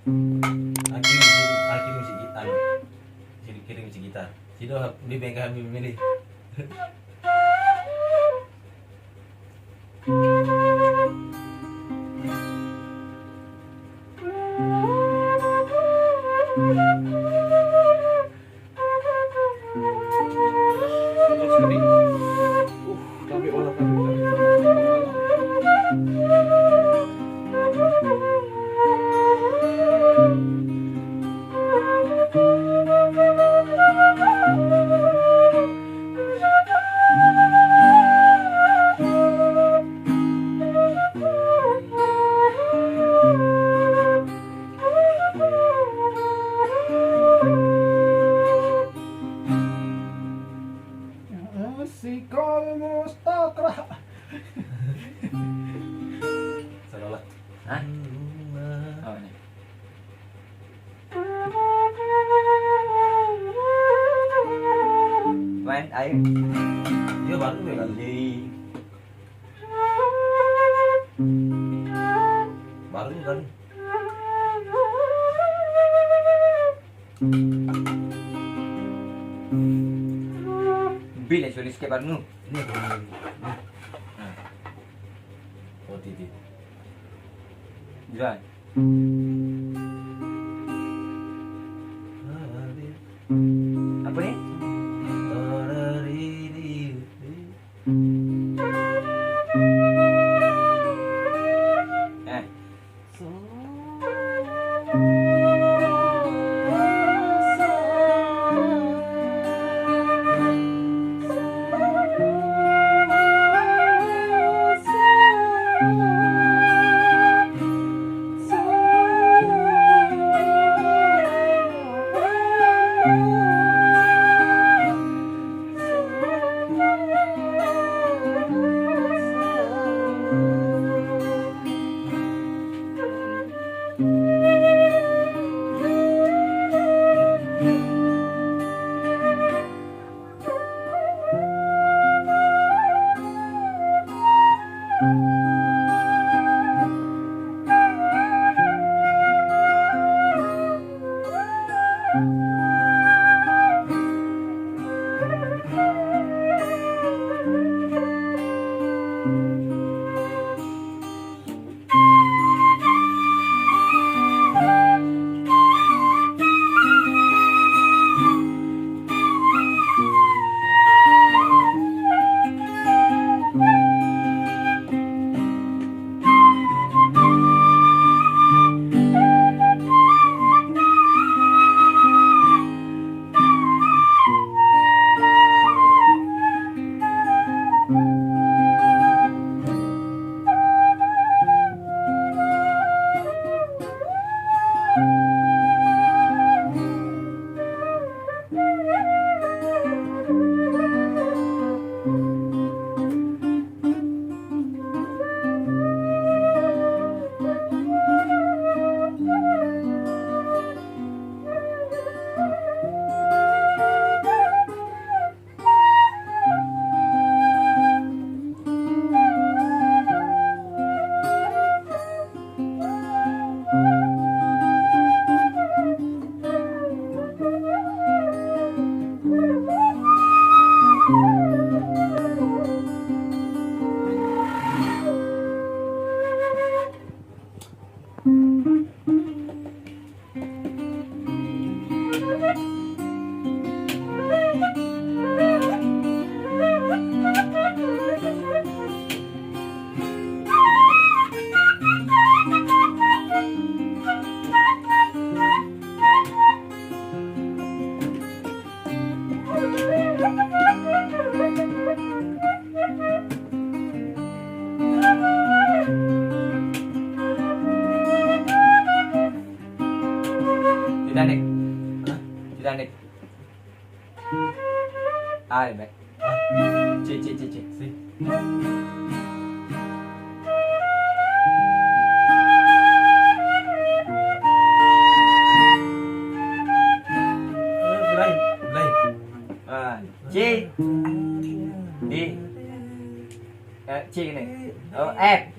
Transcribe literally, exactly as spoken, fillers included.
Aku kirim, aku kirim si gitar. Kirim, kirim si gitar. Sido di bengkel kami milih. Sikol mustakrah. Salah. Hah? Oh, ini. Main air. Dia baru ya kan? Jadi baru kan? Bila sulit sikit baru. Ini apa ni? Nah. Oh, titik. Jalan. Apa ni? Eh. Titanic. Hah? Titanic. Ah, baik. C, C, C, C. Si. Eh, lain, lain. Ah, C. D. Eh, C ni. Oh, F.